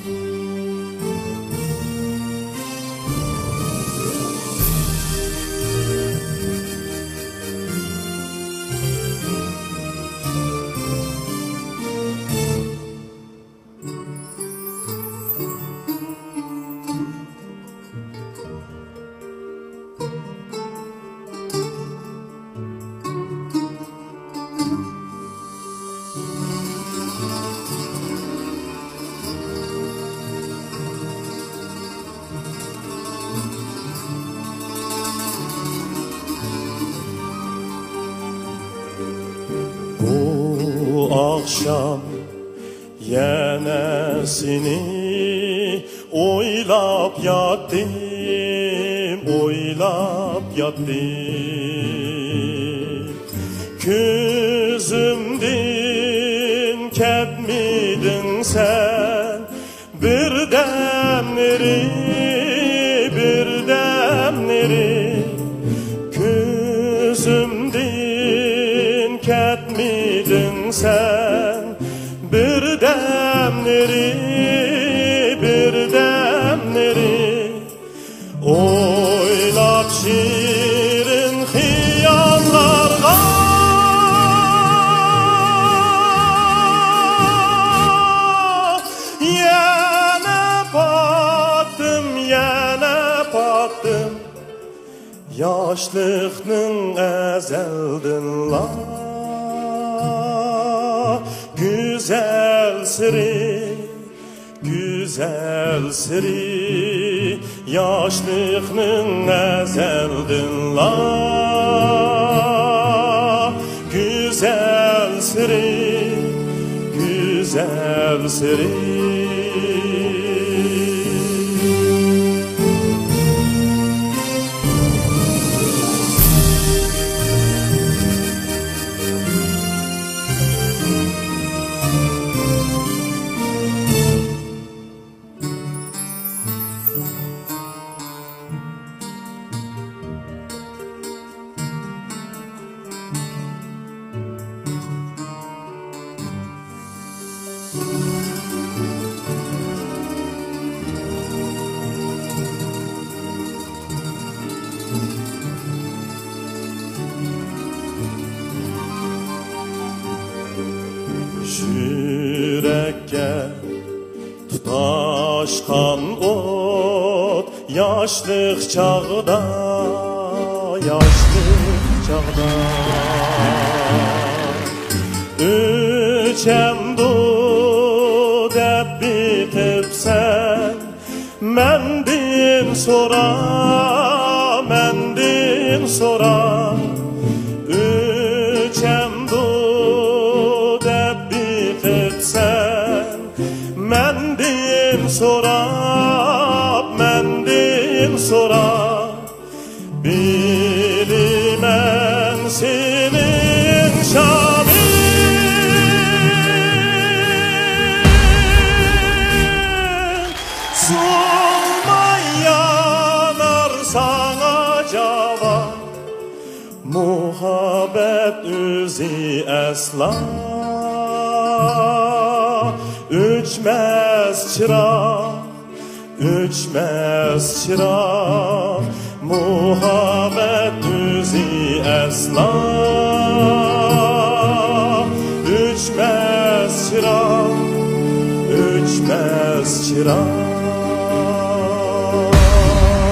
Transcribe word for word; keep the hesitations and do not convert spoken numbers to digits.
بۇ ئاخشام يەنە سېنى ئويلاپ ياتتىم، ئويلاپ ياتتىم. كۆزۈمدىن كەتمىدىڭ سەن بىردەملىرى، بىردەملىرى. كۆزۈمدىن كەتمىدىڭ سەن بىردەملىرى، بىردەملىرى. ئويلاپ شېرىن خىياللارغا يەنە پاتتىم، يەنە پاتتىم. ياشلىقنىڭ ئەزەلدىنلا گۈزەل سىرى، گۈزەل سىرى، ياشلىقنىڭ ئەزەلدىنلا گۈزەل سىرى، گۈزەل سىرى. يۈرەككە تۇتاشقان ئوت، ياشلىق چاغدا، ياشلىق چاغدا. ئۆچەمدۇ دەپ بېقىپسەن، مەندىن سورا، مەندىن سورا. ئۆچەمدۇ دەپ بېقىپسەن، مەندىن سوراپ، مەندىن سوراپ. بىلىمەن سېنىڭ شامىڭ سۇنماي يانار ساڭا جاۋاب. مۇھەببەت ئۆزى ئەسلا ئۆچمەس چىراغ، ئۆچمەس چىراغ. مۇھەببەت ئۆزى ئەسلا ئۆچمەس چىراغ، ئۆچمەس چىراغ.